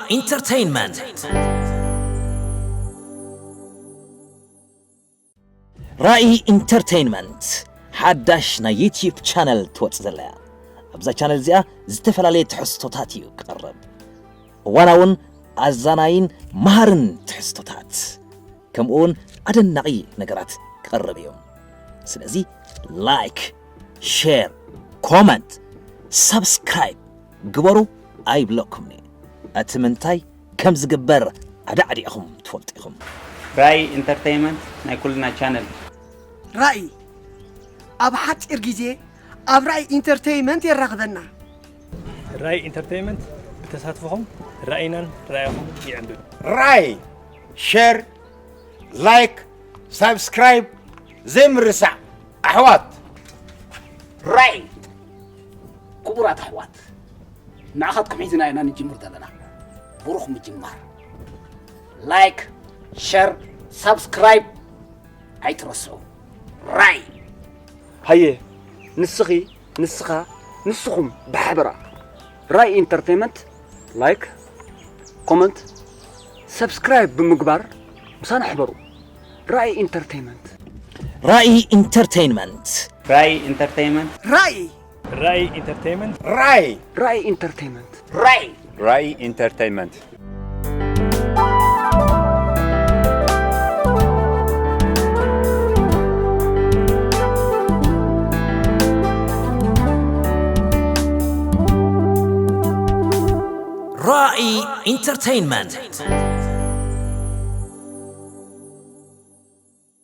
ኢንተርቴይንመንት። ራእይ ኢንተርቴይንመንት ሓዳሽ ናይ ዩትዩብ ቻነል ትወጽእ ዘላ እያ። ኣብዛ ቻነል እዚኣ ዝተፈላለየ ትሕዝቶታት እዩ ክቐርብ። እዋናውን ኣዛናይን መሃርን ትሕዝቶታት፣ ከምኡውን ኣደናቒ ነገራት ክቐርብ እዩ። ስለዚ ላይክ፣ ሼር፣ ኮመንት፣ ሳብስክራይብ ግበሩ ኣይብለኩምን እየ። እቲ ምንታይ ከም ዝግበር ኣዳዕዲዕኹም ትፈልጡ ኢኹም። ራእይ ኢንተርቴይንመንት ናይ ኩልና ቻነል። ራእይ ኣብ ሓፂር ግዜ ኣብ ራእይ ኢንተርቴይንመንት የራኽበና። ራእይ ኢንተርቴይንመንት ብተሳትፎኹም ራእይናን ራእይኹም ይዕንብብ። ራእይ፣ ሸር፣ ላይክ፣ ሳብስክራይብ ዘይምርሳዕ ኣሕዋት። ራእይ ክቡራት ኣሕዋት፣ ንዓኻትኩም ሒዝና ኢና ንጅምር ዘለና። ብሩኽ ምጅማር። ላይክ፣ ሸር፣ ሳብስክራይብ ኣይትረስዑ። ራእይ ሃየ ንስኺ ንስኻ ንስኹም ብሓበራ ራእይ ኢንተርቴይንመንት ላይክ ኮመንት ሰብስክራይብ ብምግባር ምሳና ሕበሩ። ራእይ ኢንተርቴይንመንት። ራእይ ኢንተርቴይንመንት። ራእይ ኢንተርቴይንመንት። ራእይ ራእይ ኢንተርቴይንመንት። ራእይ ራእይ ኢንተርቴይንመንት። ራእይ ራእይ ኢንተርቴይንመንት። ራእይ ኢንተርቴይንመንት።